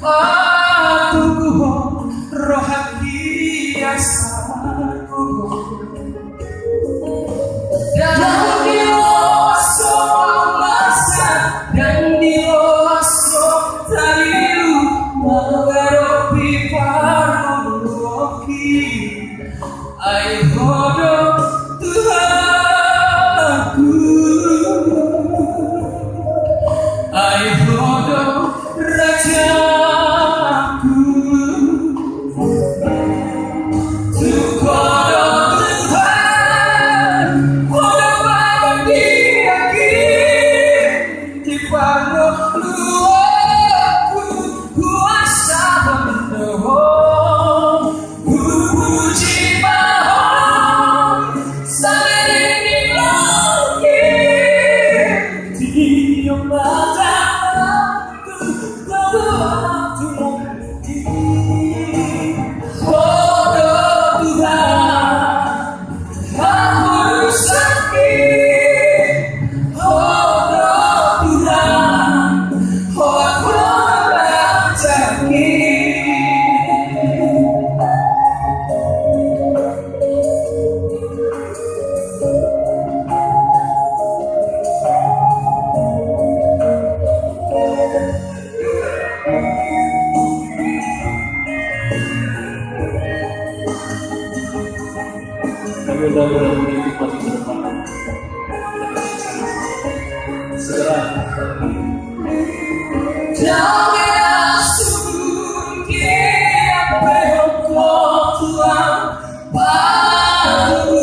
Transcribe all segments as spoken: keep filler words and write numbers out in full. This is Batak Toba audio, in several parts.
Patoguhon rohangki asa margogo. Ndang diloas ho masa, ndang diloas ho tarilu, mangadopi parngoluonki. Ai Ho do Tuhanku, ai Ho do Rajaku. Tung Ho do Tuhan, Ho do pangadianki. Di parngoluonku, huasahon do Ho. Hupuji ma Ho saleleng ni lelengku. Tiop ma tanganku, tunduk ma tulangku. Ho do Tuhan, haporusangki. Ho do Tuhan, Ho do Rajaku. Kami udah berani untuk maju ke depan. Segera. Damai asuki, apa yang kau tuang, baru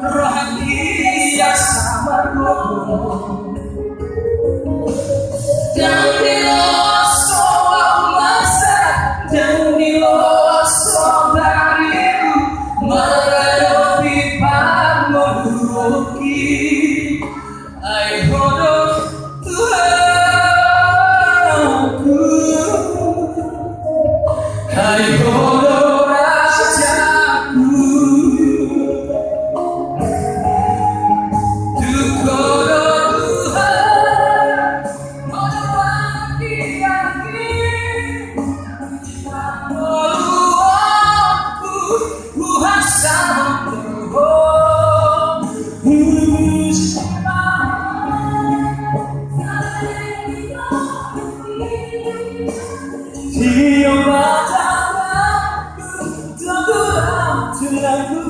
rohani asa margogo. Ndang diloas ho masa, ndang diloas ho tarilu, mangadopi parngoluonki. Ai Ho do Tuhanku, ai Ho do Rajaku. Tung Ho do Tuhan, Ho do pangadianki. Parngoluonku, huasahon do Ho. Tiop ma tanganku, tunduk ma tulangku.